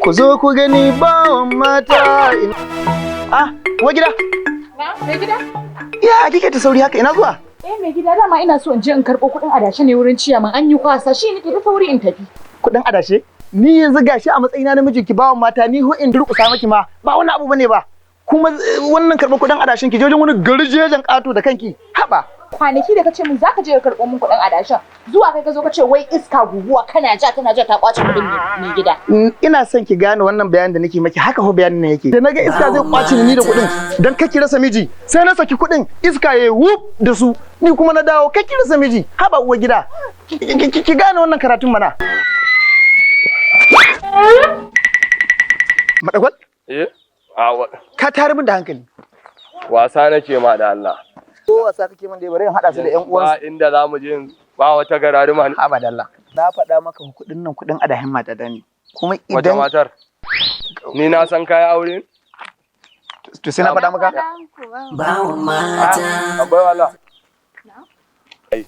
Ku zo ku gani bawan mata. Ah, wa gida? Na, mai gida? Ya kike ta sauri haka, ina zuwa? Eh, mai gida, dama ina so in je in karɓo kuɗin adashe ne wurin ciyaman, an yi kwasa, shi nake ta sauri in tafi. Kuɗin adashe? Ni yanzu gashi a matsayina na mijinki bawan mata, ni ho in durƙusa maki ma ba wani abu bane ba. Kuma wannan karɓar kuɗin adashin, ki je wajen wani garjejen ƙato da kanki. Haba. Kwanaki da kace min zaka je ka karɓo min kuɗin adashen. Zuwa kai ka zo ka ce wai iska guguwa kana ja tana ja ta kwace kuɗin, mai gida. Ina son ki gane wannan bayanin da nake maki, haka ho bayanin nan yake. Da naga iska zai kwace ni da kuɗin, dan kake rasa miji, sai na saki kuɗin, iska yayi wuf da su, ni kuma na dawo, kake rasa miji. Haba uwar gida. Ki gane wannan karatun mana. Madagwal? Eh? Ka tare min da hankali. Wasa nake ma da Allah. Ko wasa kake min dai, bari in haɗa su da ƴan uwansu. Ba inda za mu je, ba wata gararima ne. Haba da Allah. Na faɗa maka kuɗin nan kuɗin adahin matata ne. Kuma Wata idan matar. Ni na san kayi aure. To sai na faɗa maka. Bawan mata. Akwai wala. Ai,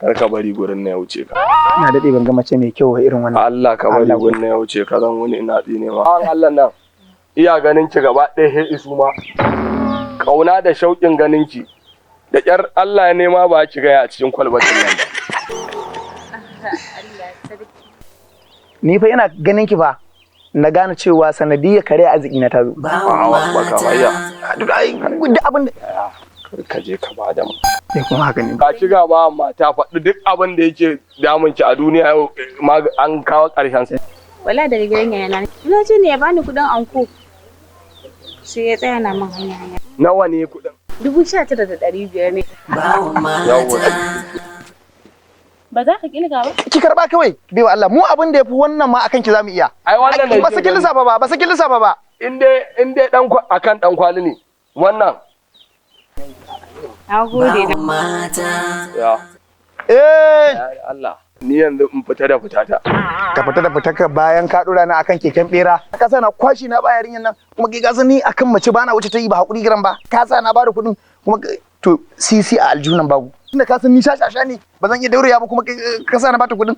kar ka bari gurin na ya wuce ka. Ina daɗe ban ga mace mai kyau irin wannan. Allah ka bari Allah. gurin na ya wuce ka, zan wuni ina tsine ma. Bawan Allah nan. Iya ganin ki gaba ɗaya he isu ma. Kauna da shauƙin ganin ki. Da ƙyar Allah ya nema ba ki gaya a cikin kwalbatin nan ba. Ni fa ina ganin ki fa na gane cewa sanadiyar kare arziki na ta zo. Bawan A'a, baka bayya. mata. Duk ai duk abin da Kar ka je ka bada mu. ne kuma haka ne. Ka ci gaba mata, faɗi duk abin da yake damun ki a duniya yau an kawo ƙarshen sa. Wala daga gidan yayana. Ina ce ne ya bani kuɗin anko. Sai ya tsaya na min hanya hanya. Nawa ne kuɗin? 19,500 ne. Bawan Yawwa. mata. Ba za ka kilga ba? Ki karba kawai, baiwa Allah, mu abin da yafi wannan ma akan ki zamu iya. Ai wannan da Ba sakin lissafa ba, ba sakin lissafa ba. In dai dan akan dan kwali ne wannan. Na gode. Bawan mata. Ya. Eh, Ya Allah. Ni yanzu in fita da fitata. Ka fita da fitarka bayan ka dora ni akan keken bera. Ka sa na kwashi na ba yarinyar nan, kuma kai ka san ni akan mace bana wuce ta yi ba hakuri giran ba. Ka sa na bada kuɗin kuma to sisi a aljunan babu. Tunda ka san ni shashasha ne, ba zan iya daurewa ba, kuma ka sa na bata kuɗin.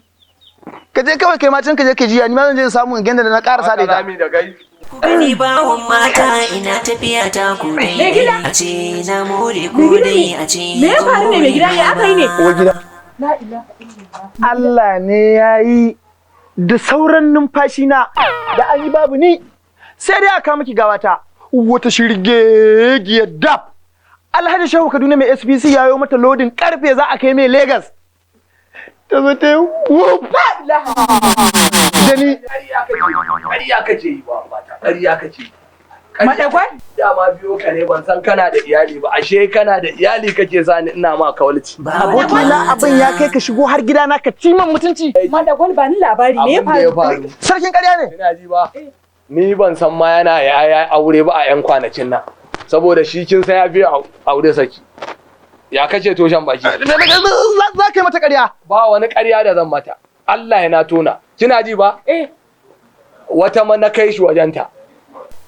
Ka je kawai kai ma can ka je ka jiya, ni ma zan je in samu in ganda da na karasa da Haka ita. zami da kai. Ku gani bawan mata, ina tafiya ta ku dai a ce na more ku dai a ce. Me ya faru ne, mai gida? Ya aka yi ne? Uwar gida. La ilaha illallah. Allah ne ya yi da sauran numfashi na da an yi babu ni, sai dai aka miki gawata wata shirgegiyar dab. Alhaji Shehu Kaduna mai SPC ya yi mata lodin karfe za a kai mai Lagos, ta zo ta yi wuf da ni. Ƙarya kake yi ba mata. Ƙarya kake yi. Madagwal? Dama biyo ka ne, ban san kana da iyali ba. Ashe kana da iyali kake sa ni ina ma kawalci. Bawan Abokina, abin ya kai ka shigo har gidana ka ci man mutunci. Madagwal, ba ni labari, me ya Abin da ya faru? faru. Sarkin ƙarya ne. Ina ji ba. Ni ban san ma yana ya aure ba a 'yan kwanakin nan. Saboda shi kin san ya biya aure saki. Ya kace toshen baki. Za ka yi mata ƙarya. Ba wani ƙarya da zan mata. Allah ya na tona. Kina ji ba? Eh. Wata ma na kai shi wajenta.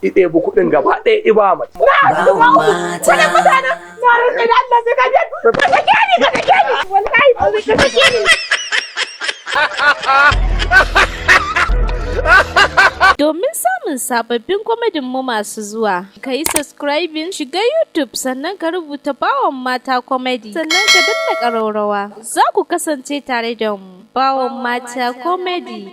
I ɗebi kuɗin gaba ɗaya i ba mace. Bawan mata. Wannan mutanen, na rantsa da Allah sai ka biya. Ka sake ni, ka sake ni. Wallahi ba zai ka sake ni. Domin samun sababbin comedy mu masu zuwa, ka yi subscribing, shiga YouTube, sannan ka rubuta Bawan Mata Comedy, sannan ka danna ƙaraurawa. Za ku kasance tare da mu, Bawan Mata Comedy.